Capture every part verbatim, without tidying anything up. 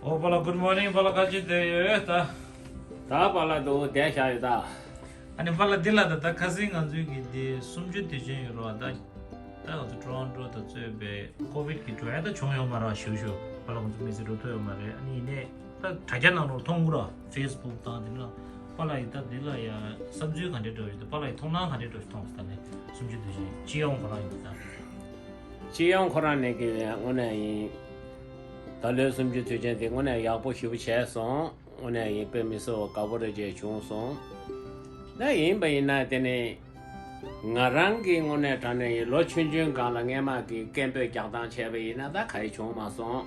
ཨོ་པཱ་ལགས། Good morning། པཱ་ལགས་ག་ཅི་བསྡད་ཡོད་ད། ད་པཱ་ལགས་འདུག་བསྡད་བཞག་ཡོད་ད། ཨ་ནི་པཱ་ལགས་འདི་ལ་ད་ད་ཁ་སང་ང་ཚོའི་གི་འདི་གསུམ་བཅུ་དུས་ཆེན་ཡོད་རེད་བ་ད། ད་ང་ཚོ་ཊོ་རོན་ཊོ་དང་གཙོས་པའི་ཀོ་བིད་ཀྱི་འགྲོ་ཡ་ད་བྱུང་ཡོད་མ་རེད་བ། ཞུ་ཞུ་པཱ་ལགས་ང་ཚོ་དམིགས་བསལ་འགྲོ་ཐུབ་ཡོད་མ་རེད། ཨ་ནི་ཡིན་ནའི་ད་དྲ་རྒྱ་ནང་ལོགས་མཐོང་གི་རེད་བ། ཕེ་སི་བུག་དང་དེ་ནང་པཱ་ལགས་ཡིན་ད་འདི་ལ་ཡ་བསམ་ཚུལ་ག་འདྲས་འདྲ་ཡོད་ད། པཱ་ལགས་ཡི་མཐོང་སྣང་ག་འདྲས་འདྲ་ཞིག་མཐོང་སོང་ད་ནས་གསུམ་བཅུ་དུས་ཆེན་སྤྱི་ཡོངས་ཁོ་རང་ཡིན་ད། སྤྱི་ཡོངས་ཁོ་རང་ནས་ཀྱི་དངོས་གནས་ཡིན། ད་ལོའི་གསུམ་བཅུ་དུས་ཆེན་དེ་དངོས་གནས་ཡག་པོ་ཞེ་པོ་བྱས་སོང་། དངོས་གནས་ཡིན་དཔེ་མི་སྲིད་པ་དགའ་པོ་རེ་བྱས་བྱུང་སོང་། ད་ཡིན་པ་ཡིན་ན་དེ་ནི་ང་རང་གི་དངོས་གནས་དྲང་གནས་ཡིན་ལོ་ཆུང་ཆུང་སྒང་ལ་སྔས་མ་གི་སྐད་འབོད་རྒྱག་སྟངས་བྱས་པ་ཡིན་ན་ད་ག་ཡི་བྱུང་མ་སོང་།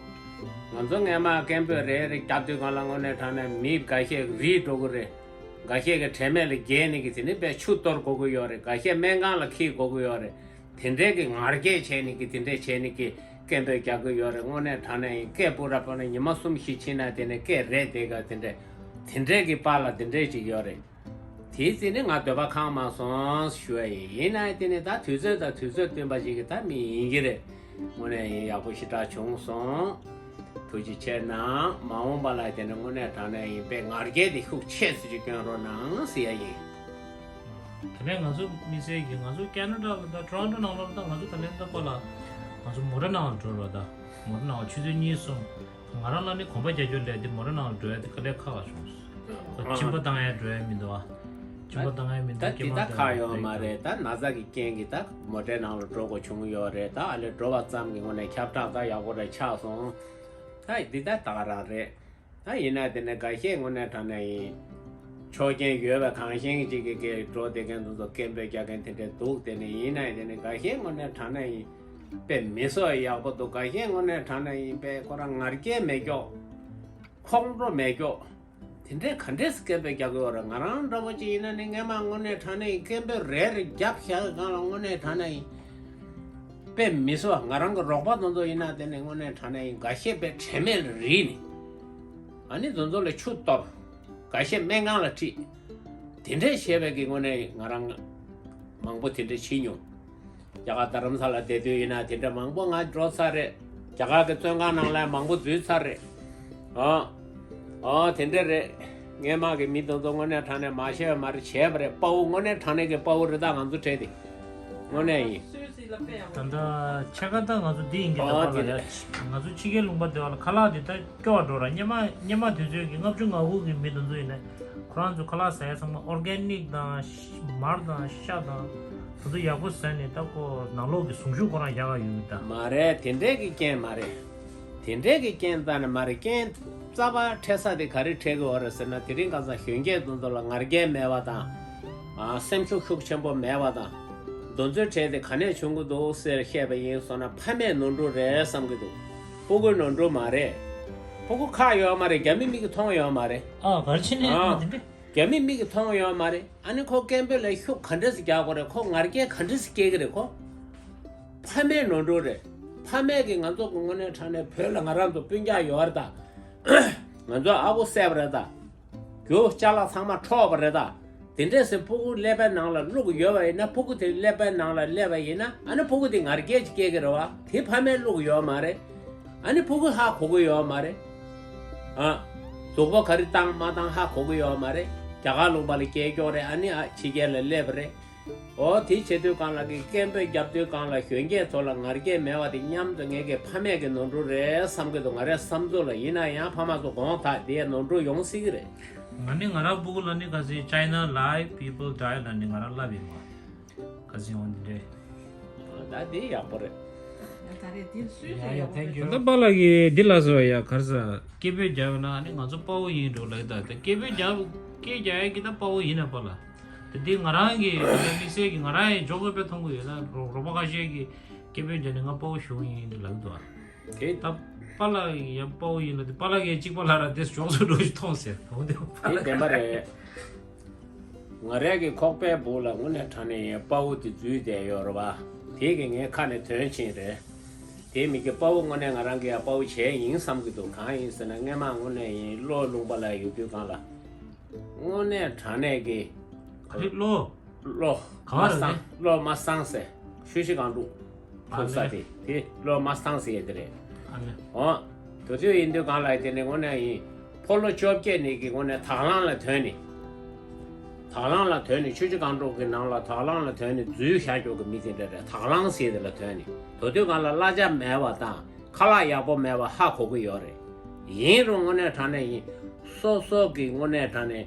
ང་ཚོ་སྔས་མ་སྐད་འབོད་རེ་རེ་རྒྱབ་དུས་སྒང་ལ་དངོས་གནས་དྲང་གནས་མི་འགའ་ཤས་རིལ་འགྲོ་གི་རེད། འགའ་ཤས་ཀྱི་དྲན་མེད་ལ་འགྱེལ་ནི་གི་དེ་ནི་དཔེ་ཆུ་གཏོར་དགོས་ཀྱི་ཡོད་རེད། འགའ་ཤས་སྨན་ཁང་ལ་འཁྱེར་དགོས་ཀྱི་ཡོད་རེད། དེ་འདྲའི་གི་ངར་སྐད་བྱས་ནས་ཀྱི་དེ་འདྲས་བྱས་ནས་ཀྱི་སྐད་འབོད་རྒྱག་གི་ཡོད་རེད། དངོས་གནས་དྲང་གནས་ཡིན་སྐད་སྤུ་ར་སྤུ་ན་ཉི་མ་གསུམ་བཞི་ཕྱིན་ན་དེ་ནས་སྐད་རེད་དེ་ག་དེ་འདྲས་དེ་འདྲས་ཀྱི་པཱ་ལགས་དེ་འདྲས་ཅིག་ཡོད་རེད། དེའི་རྩིས་ནི་ང་འདོད་པ་ཁེངས་མ་སོང་ཞུ་བ་ཡིན། ཡིན་ན་དེ་ནི་ད་དུས་ཚོད་དང་དུས་ཚོད་བསྟུན་པ་ཞིག་གི་ད་མི་ཡིན་གྱི་རེད། དངོས་གནས་ཡིན་ཡག་པོ་ཞེ་དྲག་བྱུང་སོང་། ཐུགས་རྗེ་ཆེ་གནང་། མ་འོངས་པ་ལ་དེ་ནི་དངོས་གནས་དྲང་གནས་ཡིན་པའི་ངར་སྐད་དེ་ཤུགས་ཆེ་ཙམ་ཅིག་སྐྱོན་རོགས་གནང་ཟེར་ཡ་ཡིན། ད་ལན་ང་ཚོ་དམིགས་བསལ་གྱིས་ང་ཚོ་ཀེ་ན་ཌ་ལ་ད་ཊོ་རོན་ཊོ་ནང་ལོགས་ད་ང་ཚོ་ད་ལན་ད་པཱ་ལགས་ང་ཚོ་མོ་ཊ་ནང་ལ་འགྲོ་རོགས་ད། མོ་ཊ་ནང་ཆུ་ཚོད་གཉིས་གསུམ་ང་རང་ལ་ནི་གོམ་པ་རྒྱག་རྒྱུ་ལས་དེ་མོ་ཊ་ནང་ལ་འགྲོ་ཡ་དེ་དཀའ་ལས་ཁག་པ་བྱུང་སོང་། ཁྱིམ་པ་བཏང་ཡ་འགྲོ་ཡ་མི་འདུག་ཨ། ཁྱིམ་པ་བཏང་ཡ་མི་འདུག་ད་དེ་ད་ཁག་ཡོད་མ་རེད། ད་ན་ཚ་གི་རྐྱེན་གྱིས་ད་མོ་ཊའི་ནང་ལ་འགྲོ་དགོས་བྱུང་ཡོད་རེད། ད་ཨ་ལས་འགྲོ་བ་ཙམ་གྱི་ངོས་ནས་ཁྱབ་བསྒྲགས་ད་ཡག་པོ་རེད་ཆགས་སོང་། ད་འདི་ད་ད་ག་རང་རེད། ད་ཡིན་ན་དེ་ནས་འགའ་ཤས་དངོས་གནས་དྲང་གནས་ཡིན། ཆོག་མཆན་ཡོད་པའི་གང་ཞིང་གཅིག་གི་སྐད་འགྲོ་བསྡད་མཁན་དེ་ཚོ་སྐད་འབོད་རྒྱག་མཁན་དེ་འདྲས་འདུག་དེ་ནས་ཡིན་ན་དེ་ནས་འགའ་ཤས་དངོས་གནས་དྲང་གནས་ཡིན། དཔེ་མི་སྲོག་ཡག་པོ་འདུག་འགའ་ཤས་དངོས་གནས་དྲང་གནས་ཡིན་པས་ཁོ་རང་ངར་སྐད་མེད་ཀྱོག་ཁོག་འགྲོ་མེད་ཀྱོག་དེ་འདྲས་ག་འདྲས་སེ་སྐད་འབོད་རྒྱག་གི་ཡོད་རེད། ང་རང་འདྲ་པོ་ཅིག་ཡིན་ན་ནི་སྔས་མ་དངོས་གནས་དྲང་གནས་ཡིན་སྐད་འབོད་རེ་རེ་རྒྱབ་བཞག་གི་སྒང་ལ་དངོས་གནས་དྲང་གནས་ཡིན། དཔེ་མི་སྲིད་པ་ང་རང་གི་རོགས་པ་དེ་ཚོ་ཡིན་ན་དེ་ནས་དངོས་གནས་དྲང་གནས་ཡིན་འགའ་ཤས་དཔེ་དྲན་མེད་ལ་རིལ་ནས། ཨ་ནི་དེ་ཚོ་ལ་ཆུ་གཏོར། འགའ་ཤས་སྨན་ཁང་ལ་ཁྲིད། དེ་འདྲས་བྱས་པའི་གི་དངོས་གནས་ང་རང་མང་པོ་དེ་འདྲས་བྱེད་མྱོང་། རྒྱ་གར་རྡ་རམ་ས་ལ་བསྡད་དུས་ཡིན་ན་དེ་འདྲ་མང་པོ་ང་འགྲོ་ཚར་རེད། རྒྱ་གར་གྱི་བཙོན་ཁང་ནང་ལ་མང་པོ་འཛུལ་ཚར་རེད། ཨ། ཨ་དེ་འདྲ་རེད། སྔས་མ་གི་མི་དེ་ཚོ་དངོས་གནས་དྲང་གནས་མ་ཤེས་པ་མ་རེད་བྱས་པ་རེད། དཔའ་བོ་དངོས་གནས་དྲང་གནས་ཀྱི་དཔའ་བོ་རེད། ད་ང་ཚོ་གྲས་དེ་དངོས་གནས་ཡིན། ད་ལྟ་ཕྱེད་ཀ་ད་ང་ཚོ་འདི་ཡིན་གྱི་ད་ཨ་པཱ་ལགས་དེ་ཡ། ང་ཚོ་ཕྱི་རྒྱལ་ལུང་པ་དེ་བ་ལ་ཁ་ལག་དེ་ད་སྐྱོ་བ་འགྲོ་ར། སྔས་མ་སྔས་མ་དུས་ཚོད་ཀྱི་ལྔ་བཅུ་ང་དགུ་གི་མི་དེ་ཚོ་ཡིན་ན་ཁོ་རང་ཚོ་ཁ་ལག་ཟ་ཡ་ཚང་མ་ཨོར་གེ་ནིག་དང་མར་དང་ཤ་དང་དེ་ཚོ་ཡག་པོ་ཟ་ནས་ད་ཁོ་ནང་ལོགས་ཀྱི་ཟུངས་ཤུགས་ཁོ་རང་རྒྱག་ག་ཡོད་གི་ད། མ་རེད། དེ་འདྲས་ཀྱི་རྐྱེན་མ་རེད། དེ་འདྲས་ཀྱི་རྐྱེན་ད་ནི་མ་རེད། རྐྱེན་རྩ་བ་འཕྲད་ས་དེ་ག་རེ་འཕྲད་གི་ཡོད་རེད་ཟེར་ན་དེ་རིང་ཁ་སང་གཞོན་སྐྱེས་དེ་ཚོ་ལ་ངར་སྐད་མེད་པ་དང་། ཨ་སེམས་ཤུགས་ཤུགས་ཆེན་པོ་མེད་པ་དང་། དེ་ཚོའི་གྲས་དེ་ག་ནས་བྱུང་གི་འདུག་ཟེར་བཤད་པ་ཡིན་སོང་ན་ཕ་མའི་ནོར་འཁྲུལ་རེད་བསམ་གི་འདུག་སྤུ་གུའི་ནོར་འཁྲུལ་མ་རེད། སྤུ་གུ་ཁག་ཡོད་མ་རེད། རྒྱ་མི་མིག་གིས་མཐོང་ཡོད་མ་རེད། ཨ་ག་རེ་བྱས་ནས་ཨ་དེ་འདྲས། རྒྱ་མི་མིག་གིས་མཐོང་ཡོད་མ་རེད། ཨ་ནི་ཁོ་སྐད་འབོད་ལ་ཤུགས་ག་འདྲས་སེ་རྒྱག་དགོས་རེད། ཁོ་ངར་སྐད་ག་འདྲས་སེ་སྐྱེ་གི་རེད། ཁོ་ཕ་མའི་ནོར་འཁྲུལ་རེད། ཕ་མས་ཀྱིས་ང་ཚོ་གི་དངོས་གནས་དྲང་གནས་བོད་ལ་ང་རང་ཚོ་སྤུན་ཀྱག་ཡོད་རེད་ད། ང་ཚོ་ཨ་ཁུ་བསད་པ་རེད་ད། རྒྱུ་ཅ་ལག་ཚང་མ་འཕྲོག་པ་རེད་ད། དེ་འདྲས་སེ་སྤུ་གུ་ཀླད་པའི་ནང་ལ་བླུགས་ཡོད་པ་ཡིན་ན། སྤུ་གུ་དེ་ཀླད་པའི་ནང་ལ་སླེབས་པ་ཡིན་ན། ཨ་ནི་སྤུ་གུ་དེ་ངར་སྐད་ཅིག་སྐྱེ་གི་རེད་བ། དེ་ཕ་མས་བླུགས་ཡོད་མ་རེད། ཨ་ནི་སྤུ་གུ་ཧ་གོ་གི་ཡོད་མ་རེད། ཨ། གཟུགས་པོ་ག་རེ་བཏང་མ་བཏང་ཧ་གོ་གི་ཡོད་མ་རེད། རྒྱ་གར་ལུང་པ་ལ་སྐྱེས་སྐྱོ་རེད། ཨ་ནི་ཨ་ཕྱི་རྒྱལ་ལ་སླེབས་པ་རེད། འོ་དེ་བྱེད་དུས་སྒང་ལ་གི་སྐད་འབོད་རྒྱབ་དུས་སྒང་ལ་གཞོན་སྐྱེས་ཚོ་ལ་ངར་སྐད་མེད་པ་དེ་མཉམ་དུ་ངེད་ཀྱི་ཕ་མས་ཀྱི་ནོར་འཁྲུལ་རེད་བསམ་གྱི་འདུག་ང་རའི་བསམ་ཚུལ་ལ། ཡིན་ན་ཡང་ཕ་མ་ཚོ་དགོངས་དག་དེ་ནོར་འཁྲུལ་ཡོང་སྲིད་ཀྱི་རེད། ང་ནི་ང་རང་སྤུ་གུ་ལ་ནི་ཁ་སང་China lie people die ལ་ནི་ང་རང་ལབ་ཡིན་པ། ཁ་སང་འོ་འདི་འདྲས། ད་དེ་ཡག་པོ་རེད། ད་རེད་དེ་སུས་ཀྱང་ཡག་པོ་རེད། ད་པཱ་ལགས་ཀྱིས་འདི་ལ་ཟེར་བ་ཡ་ག་རེ་ཟེར། སྐད་འབོད་རྒྱབ་ན་ནི་ང་ཚོ་དཔའ་བོ་ཡིན་འགྲོ་ལབ་ད། ད་སྐད་འབོད་རྒྱབ་སྐད་རྒྱག་ཡ་གི་ད་དཔའ་བོ་ཡིན་ན་པཱ་ལགས། དེ་དེ་ང་རང་གི་དེ་འདྲ་དམིགས་བསལ་གྱི་ང་རང་ཡང་འཇོག་དགོས་པའི་མཐོང་གི་ཡོད་ན། རོགས་རོགས་པ་ཁ་ཤས་ཀྱིས་སྐད་འབོད་རྒྱག་ནས་ང་དཔའ་བོ་ཞུ་གི་ཡིན་ལབ་འདུག་ཨ། དེ་ད་པཱ་ལགས་ཡང་དཔའ་བོ་ཡིན་ལབ་དེ། པཱ་ལགས་ཀྱིས་གཅིག་པ་ལ་ར་དེ་ཞོགས་སུ་འགྲོ་ཞིག་མཐོང་ཟེར་འོ་དེ་པཱ་དེ་ལགས་བདེན་པ་རེད། ང་རའི་གི་ཁོག་པའི་སྦུག་ལ་དངོས་གནས་དྲང་གནས་ཡང་དཔའ་བོ་དེ་འཛུལ་བསྡད་ཡོད་རེད་བ། དེ་གི་ངའི་ཁ་ནས་དོན་ཕྱིན་རེད། དེ་མི་གི་དཔའ་བོ་དངོས་གནས་ང་རང་གི་ཡང་དཔའ་བོ་བྱས་ཡིན་བསམ་གི་འདུག་གང་ཡིན་ཟེར་ན་སྔས་མ་དངོས་གནས་ཡིན་བློ་ལུང་པ་ལ་ཡོད་དུས་སྒང་ལ། དངོས་གནས་དྲང་གནས་ཀྱི། ག་རེ་བློ། བློ། ག་བ་མ་རེད་སངས་དེ། བློ་མ་སངས་ཟེར། ཤུ་ཤི་གང་འདུག་ཨ་ཐུག་ས་ནི། དེ་དེ་བློ་མ་སངས་ཟེར་ཡས་དེ་རེད། ཨ་ནི། འོ། དེ་དུས་ཡིན་དུས་གང་ལ་དེ་ནི་དངོས་གནས་ཡིན། ཕོ་ལོ་བཅོ་བརྒྱད་ནས་ཀྱི་དངོས་གནས་དྭགས་ལང་ལ་ཐོན་ནས། དྭགས་ལང་ལ་ཐོན་ནས་ཆུ་བཞི་སྒང་དྲུག་གི་ནང་ལ་དྭགས་ལང་ལ་ཐོན་ནས་འཛུལ་བཞག་ཀྱོག་གི་མི་དེ་འདྲ་རེད། དྭགས་ལང་ཟེར་དེ་ལ་ཐོན་ནས་དེ་དུས་གང་ལ་གླ་ཆ་མེད་པ་དང་ཁ་ལག་ཡག་པོ་མེད་པ་ཧ་གོ་གི་ཡོད་རེད། ཡིན་རུང་དངོས་གནས་དྲང་གནས་ཡིན། སོ་སོ་གི་དངོས་གནས་དྲང་གནས་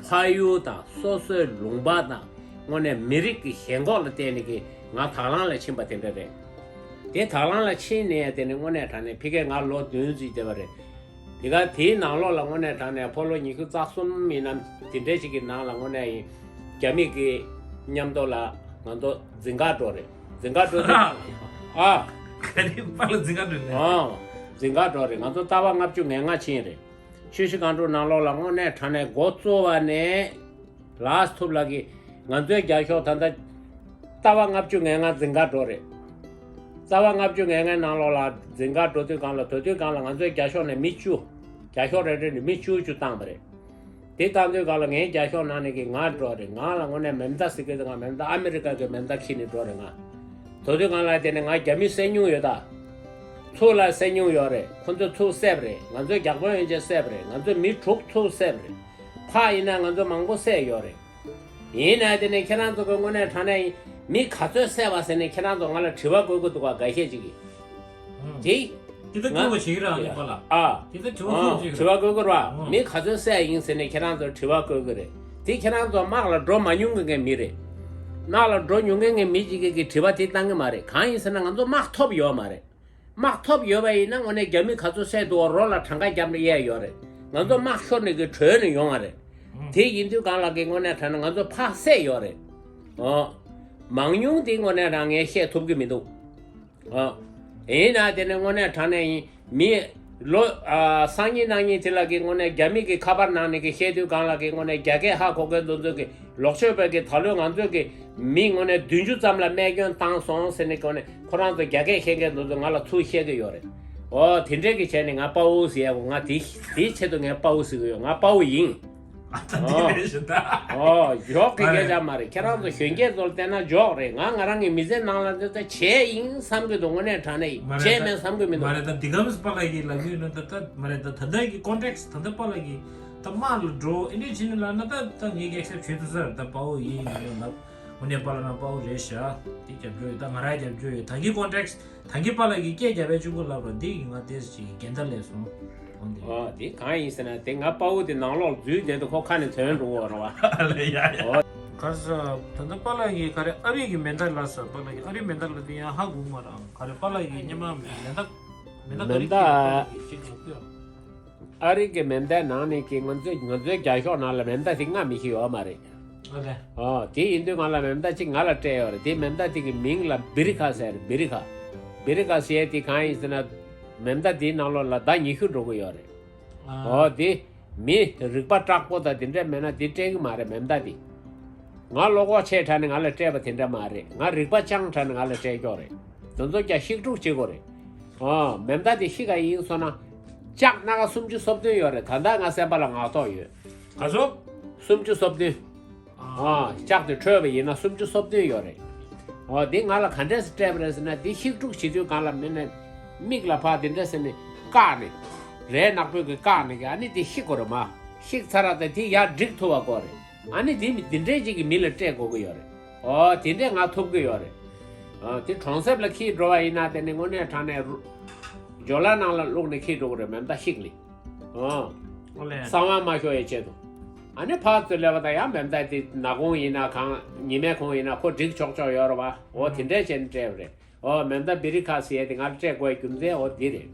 ཕ་ཡུལ་དང་སོ་སོའི་ལུང་པ་དང་དངོས་གནས་མི་རིགས་ཀྱི་ཞེན་ཁོག་ལ་བརྟེན་ནས་ཀྱི་ང་དྭགས་ལང་ལ་ཕྱིན་པ་དེ་འདྲ་རེད། དེ་དྭགས་ལང་ལ་ཕྱིན་ནས་དེ་ནི་དངོས་གནས་དྲང་གནས་ཕ་གིར་ང་ལོ་བདུན་ཙམ་བསྡད་པ་རེད། དེ་ག་དེའི་ནང་ལོགས་ལ་དངོས་གནས་དྲང་གནས་ཕོ་ལོ་ཉི་ཤུ་རྩ་གསུམ་ཡིན་ནམ་དེ་འདྲ་ཞིག་གི་ནང་ལ་དངོས་གནས་ཡིན། རྒྱ་མི་གི་མཉམ་དུ་ལ་ང་ཚོ་འཛིན་གྲྭར་འགྲོ་རེད། འཛིན་གྲྭར་འགྲོ་དུས་ཨ། ག་རེ་པཱ་ལགས་འཛིན་གྲྭར་འགྲོ་ནས། ཨ། འཛིན་གྲྭར་འགྲོ་རེད། ང་ཚོ་ཟླ་བ་ལྔ་བཅུ་ང་ལྔ་ཕྱིན་རེད། ཆུ་བཞི་སྒང་དྲུག་ནང་ལོགས་ལ་དངོས་གནས་དྲང་གནས་འགོ་གཙོ་བ་ནས། ལགས་ཐུབ་ལགས་ཀྱིས་ང་ཚོའི་རྒྱ་ཤོག་ད་ལྟ་ཟླ་བ་ལྔ་བཅུ་ང་ལྔ་འཛིན་གྲྭར་འགྲོ་རེད། ཟླ་བ་ལྔ་བཅུ་ང་ལྔའི་ནང་ལོགས་ལ་འཛིན་གྲྭར་འགྲོ་དུས་སྒང་ལ་དེ་དུས་སྒང་ལ་ང་ཚོའི་རྒྱ་ཤོག་ནས་མི་བཅུ། རྒྱ་ཤོག་རེ་རེ་ནས་མི་བཅུ་བཅུ་བཏང་བ་རེད། དེ་བཏང་དུས་སྒང་ལ་ངའི་རྒྱ་ཤོག་ནང་ནས་ཀྱི་ང་འགྲོ་རེད། ང་ལ་དངོས་གནས་མེ་མདའ་ཟེར་གི་འདུག་ང་མེ་མདའ་ཨ་མི་རི་ཀ་གི་མེ་མདའ་འཁྱེར་ནས་འགྲོ་རེད་ང་། དེ་དུས་སྒང་ལ་དེ་ནས་ང་རྒྱ་མི་བསད་མྱོང་ཡོད་ད། ཚུར་ལ་བསད་མྱོང་ཡོད་རེད། ཁོ་ཚོས་ཚུར་བསད་པ་རེད། ང་ཚོའི་རྒྱ་དཔོན་ཡན་ཆད་བསད་པ་རེད། ང་ཚོའི་མི་དྲུག་ཚུར་བསད་པ་རེད། ཕག་ཡིན་ན་ང་ཚོ་མང་པོ་བསད་ཡོད་རེད། ཡིན་ན་དེ་ནས་ཁྱེད་རང་ཚོ་གི་དངོས་གནས་དྲང་གནས་ཡིན། མི་ག་ཚོད་བསད་པ་ཟེར་ནས་ཁྱེད་རང་ཚོ་ང་ལ་དྲི་བ་བཀོད་ཀྱི་འདུག་ག་འགའ་ཤས་ཅིག་གིས། ཨང་། དེ། དེ་ལྟར་ང་སྐྱོ་བ་ཞིག་རང་ཡིན་པ་ལ། ཨ། དེ་ལྟར་དྲི་བ་ཨང་བཀོད་ཅིག་དྲི་བ་བཀོད་ཀྱི་རེད་བ། ཨང་། མི་ག་ཚོད་བསད་ཡིན་ཟེར་ནས་ཁྱེད་རང་ཚོར་དྲི་བ་བཀོད་ཀྱི་རེད། དེ་ཁྱེད་རང་ཚོ་དམག་ལ་འགྲོ་མ་མྱོང་མཁན་གྱི་མི་རེད། དམག་ལ་འགྲོ་མྱོང་མཁན་གྱི་མི་ཅིག་གིས་གི་དྲི་བ་དེ་བཏང་གི་མ་རེད། གང་ཡིན་ཟེར་ན་ང་ཚོ་དམག་ཐོབ་ཡོད་མ་རེད། དམག་ཐོབ་ཡོད་པ་ཡིན་ན་དངོས་གནས་རྒྱ་མི་ག་ཚོད་བསད་འདུག་ག་རོ་ལ་གྲངས་ཀ་བརྒྱབ་ནས་གཡས་ཡོད་རེད། ང་ཚོ་དམག་ཤོར་ནས་གི་བྲོས་ནས་ཡོང་བ་རེད། དེ་ཡིན་དུས་སྒང་ལ་གི་དངོས་གནས་དྲང་གནས་ང་ཚོ་ཕག་བསད་ཡོད་རེད། ཨོ། མང་ཉུང་དེ་དངོས་གནས་རང་ངས་བཤད་ཐུབ་ཀྱི་མི་འདུག་ཨོ། ཡིན་ན་དེ་ནས་དངོས་གནས་དྲང་གནས་ཡིན། མི་ལོ་ཨ་སང་ཉིན་གནངས་ཉིན་དེ་ལ་གི་དངོས་གནས་རྒྱ་མི་གི་ཁ་པར་ནང་ནས་གི་བཤད་དུས་སྒང་ལ་གི་དངོས་གནས་རྒྱ་སྐད་ཧ་གོ་མཁན་དེ་ཚོ་གི་ལོག་སྤྱོད་པ་གི་ད་ལོ་ང་ཚོ་གི་མི་དངོས་གནས་བདུན་ཅུ་ཙམ་ལ་རྨས་སྐྱོན་བཏང་སོང་ཟེར་ནས་དངོས་གནས་ཁོ་རང་ཚོ་རྒྱ་སྐད་ཤེས་མཁན་དེ་ཚོ་ང་ལ་ཚུར་བཤད་ཀྱི་ཡོད་རེད། ཨོ་དེ་འདྲས་གི་བྱས་ནས་ང་དཔའ་བོ་ཟེར་ཡ་གོ་ང་དེ་དེའི་ཆེད་དུ་ངས་དཔའ་བོ་ཟེར་གི་ཡོད། ང་དཔའ་བོ་ཡིན། ཨ་ད་དེ་རེད་ཞེ་ད། ཨོ་འཇོག་གི་སྐད་ཆ་མ་རེད། ཁྱེད་རང་ཚོ་གཞོན་སྐྱེས་ཚོར་བལྟས་ན་འཇོག་རེད། ང་ང་རང་གི་མི་ཚེ་ནང་ལ་འདི་ལྟ་བྱས་ཡིན་བསམ་གི་འདུག་དངོས་གནས་དྲང་གནས་ཡིན། མ་རེད་བྱས་ད། མེད་བསམ་གི་མི་མ་འདུག་རེད་ད། འདི་ག་མིས་པཱ་ལགས་ཀྱིས་ལབ་ཀྱི་ཡོད་ན་ད་ད་མ་རེད་ད། ད་ལྟ་གི་ཀོན་ཊེག་སི་ད་ལྟ་པཱ་ལགས་ཀྱིས་ད་དམག་ལ་འགྲོ་ཨེ་འདྲས་བྱས་ནས་ལབ་ན་ད་ད་ངས་ཀྱི་ཨེག་སེབ་བྱེད་ཐུབ་ས་རེད། ད་དཔའ་བོ་ཡིན་ཡིན་ལབ། དངོས་གནས་པཱ་ལགས་རང་དཔའ་བོ་རེད་ཤག་དེ་རྒྱབ་སྐྱོར་ཡོད། ད་ང་རང་རྒྱབ་སྐྱོར་ཡོད། ད་གིན་ཀོན་ཊེག་སི་ད་གིན་པཱ་ལགས་ཀྱིས་སྐད་རྒྱབ་པའི་གཅིག་པུ་ལབ་ར་འདི་ཡིན། ང་དེ་ཞིག་འགལ་ཟླ་ལས་སོང་། འོ་འདི། ཨོ་དེ་གང་ཡིན་ཟེར་ན་དེ་ང་དཔའ་བོ་དེ་ནང་ལོགས་འཛུལ་བསྡད་དུས་ཁོ་ཁ་ནས་ཐོན་འགྲོ་གི་རེད་བ། ལས་ཡ་ཡ། ཨོ། ག་ས་ད་ལྟ་པཱ་ལགས་ཀྱིས་ག་རེ་ཨ་རི་གི་མེ་མདའ་ལབ་ས། པཱ་ལགས་ཀྱིས་ཨ་རི་མེ་མདའ་ལབ་དེ་ཡང་ཧ་གོ་མ་རེད། ག་རེ་པཱ་ལགས་ཀྱིས་སྔོན་མ་མེ་མདའ་མེ་མདའ་ག་རེ་མེ་མདའ་ཅིག་ལབ་ཀྱི་ཡོད། ཨ་རི་གི་མེ་མདའི་ནང་ནས་ཀྱི་ང་ཚོའི་ང་ཚོའི་རྒྱ་ཤོག་ནང་ལ་མེ་མདའ་དེ་ལྔ་མི་ཤེས་ཡོད་མ་རེད། ཨོ་ལེ། ཨོ་དེ་ཡིན་དུས་ང་ལ་མེ་མདའ་གཅིག་ང་ལ་སྤྲད་ཡོད་རེད། དེ་མེ་མདའ་དེ་གི་མིང་ལ་བི་རི་ཁ་ཟེར། བི་རི་ཁ། བི་རི་ཁ་ཟེར་དེ་གང་ཡིན་ཟེར་ན། མེ་མདའ་དེའི་ནང་ལོགས་ལ་མདའ་ཉི་ཤུ་འགྲོ་གི་ཡོད་རེད། ཨོ་དེ་མི་རིག་པ་དྲག་པོ་དང་དེ་འདྲ་མེད་ན་དེ་སྤྲད་གི་མ་རེད་མེ་མདའ་དེ། ང་བློ་ཁོག་ཆེ་དྲགས་ནས་ང་ལ་སྤྲད་པ་དེ་འདྲ་མ་རེད། ང་རིག་པ་སྤྱང་དྲགས་ནས་ང་ལ་སྤྲད་ཀྱོག་རེད། དེ་ཚོ་ཀྱང་ཤིག་དཀྲུག་བྱེད་དགོས་རེད། ཨོ་མེ་མདའ་དེ་ཤིག་ག་ཡིན་སོང་ན། ལྕགས་སྣ་ཁ་སུམ་ཅུ་སོ་བདུན་ཡོད་རེད། ད་ལྟ་ང་སེམས་པ་ལ་ངག་ཐོག་ཡོད། ག་ཚོད། སུམ་ཅུ་སོ་བདུན། ཨ། ཨ་ལྕགས་དེ་འཕྲོས་པ་ཡིན་ན་སུམ་ཅུ་སོ་བདུན་ཡོད་རེད། ཨོ་དེ་ང་ལ་ག་འདྲས་སེ་སྤྲད་པ་རེད་ཟེར་ན། དེ་ཤིག་དཀྲུག་བྱེད་དུས་སྒང་ལ་མི་ནས་མིག་ལ་ཕར་དེ་འདྲས་ཟེར་ནས་བཀག་ནས། རས་ནག་པོས་ཀྱི་བཀག་ནས་ཀྱི་ཨ་ནི་དེ་ཤིག་དགོས་རེད་མ། ཤིག་ཚར་ར་ད་དེ་ཡར་སྒྲིག་ཐུབ་པ་དགོས་རེད། ཨ་ནི་དེ་མི་དེ་འདྲས་ཅིག་གི་མི་ལ་སྤྲད་དགོས་ཀྱི་ཡོད་རེད། ཨོ་དེ་འདྲས་ང་ཐུབ་ཀྱི་ཡོད་རེད། ཨ་དེ་གྲོང་གསེབ་ལ་འཁྱེར་འགྲོ་བ་ཡིན་ན་དེ་ནི་དངོས་གནས་དྲང་གནས་རུ་ཇོ་ལ་ནང་ལ་བླུགས་ནས་འཁྱེར་འགྲོ་གི་རེད་མེ་མདའ་ཤིག་ལ། ཨོ། ཨོ་ལེ། གསང་བ་མ་ཤོར་ཡའི་ཆེད་དུ། ཨ་ནི་ཕར་ཚུར་སླེབས་པ་དང་ཡང་མེ་མདའ་དེ་ནག་ཁུང་ཡིན་ན་གང་ཉི་མའི་ཁུང་ཡིན་ན་ཁོ་སྒྲིག་ཆོག་ཆོག་ཡོད་རེད་བ། ཨོ་དེ་འདྲས་བྱས་ནས་སྤྲད་པ་རེད། ཨོ་མེ་མདའ་བི་རི་ཁ་ཟེར་ཡས་དེ་ང་ལ་སྤྲད་དགོས་རྒྱུ་མཚན་ཨོ་འདི་རེད།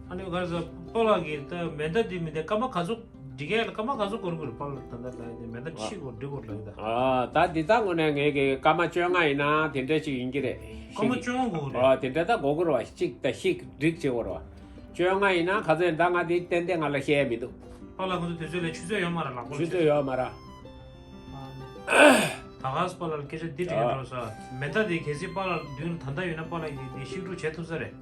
ཨ་ནི་ག་ས་པཱ་ལགས་ཀྱིས་ད་མེ་མདའ་འདི་མི་འདི་སྐར་མ་ག་ཚོད་འདི་གས་ལ་སྐར་མ་ག་ཚོད་འགོར་དགོས་རེད། པཱ་ལགས་ད་ལྟ་ལ་ཡ་དེ་མེ་མདའ་ཤིག་དགོས་འདི་དགོས་ལ་ཡ་ད། ཨ་ད་འདི་ད་དངོས་གནས་ངས་ཀྱི་སྐར་མ་བཅོ་ལྔ་ཡིན་ན་དེ་འདྲ་ཞིག་ཡིན་གྱི་རེད། སྐར་མ་བཅོ་ལྔ་འགོར་རེད། ཨ་དེ་འདྲ་ད་འགོར་དགོས་རེད་བ། གཅིག་ད་ཤིག་སྒྲིག་བྱེད་དགོས་རེད་བ། བཅོ་ལྔ་ཡིན་ན་ག་ཚོད་ཡིན་ད་ང་དེ་ཏན་ཏན་ང་ལ་བཤད་ཡ་མི་འདུག་པཱ་ལགས་ཁོ་ཚོ་དུས་ཚོད་ལ་ཆུ་ཚོད་ཡོད་མ་རེད་ལགས་པོ། ཆུ་ཚོད་ཡོད་མ་རེད། ད་ག་ས་པཱ་ལགས་ལ་སྐད་ཆ་འདི་དྲི་གི་འགྲོ་ས། མེ་མདའ་དེ་གལ་སྲིད་པཱ་ལགས་མདུན་ད་ལྟ་ཡོད་ན་པཱ་ལགས་ཀྱིས་འདི་ཤིག་དཀྲུག་བྱེད་ཐུབ་ས་རེད།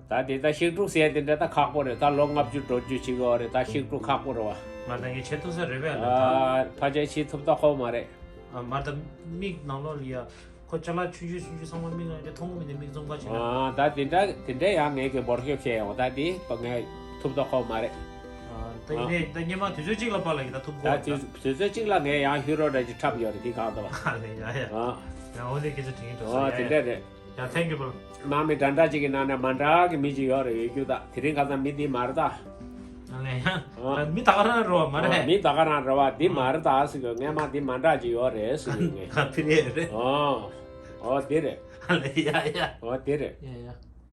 ད་དེ་ད་ཤིག་དཀྲུག་ཟེར་དེ་འདྲ་ད་ཁག་པོ་རེད། ད་ལོ་ལྔ་བཅུ་དྲུག་ཅུ་ཅིག་ཡོད་རེད། ད་ཤིག་དཀྲུག་ཁག་པོ་རེད་བ། ང་ད་ངས་བྱེད་ཐུབ་ས་རེད་པས་ལ་ད། ཨ་ཕལ་ཆེར་བྱེད་ཐུབ་ད་ཁོ་མ་རེད། ཨ་མ་ད་མིག་ནང་ལོགས་ལ་ཡ་ཁོ་ཅ་ལག་ཆུང་ཆུང་ཆུང་ཆུང་ཚང་མ་མིག་ནང་ལ་མཐོང་གི་མི་འདུག་མིག་བཙུམ་པ་བྱས་ན། ཨ་ད་དེ་འདྲ་དེ་འདྲ་ཡང་ངས་ཀྱི་འབོར་སྐྱོབ་བྱས་ཡོང་ད་དེ་ང་ ཐུབ་ཐོག་ཁོག་མ་རེད། ད་ཡིན་ནའི་ད་སྔོན་མ་དུས་ཚོད་གཅིག་ལ་ཕར་ལ་ཡིན་ད་ཐུབ་ད་གོ་དུས་དུས་ཚོད་གཅིག་ལ་ངས་ཡང་ཧུ་རོ་འདྲ་ཅིག་འཁྲབ་ཡོད་རེད་དེ་གང་ལྟ་བ། ཨ་ལེ་ཡ་ཡ། ཨ་ཡ་འོ་དེ་སྐད་ཆ་དྲིས་འགྲོ་ཨ་ས་དེ་ཡ་འདྲ་ཡ། རེད། ཡ་thank you bro། ནང་མི་འདྲ་འདྲ་ཅིག་གི་ནང་ནས་མ་འདྲ་གི་མི་ཅིག་ཡོད་རེད་ཡོད་རྒྱུ་ད་དེ་རིང་ཁ་སང་མི་འདི་མ་རེད་ད། ཨ་ལེ་ཡ། ཨ། མི་ད་ག་རང་རེད་བ་མ་ཨ་རེད། མི་ད་ག་རང་རེད་བ་འདི་མ་རེད་ད་ཟེར་གི་སྔོན་མ་འདི་མ་འདྲ་ཅིག་ཡོད་རེད་ཟེར་གི་ངས། ད་དེ་རེད་རེད། ཨོ། ཨོ་དེ་རེད། ཨ་ལེ་ཡ་ཡ། ཨོ་དེ་རེད། ཡ་ཡ།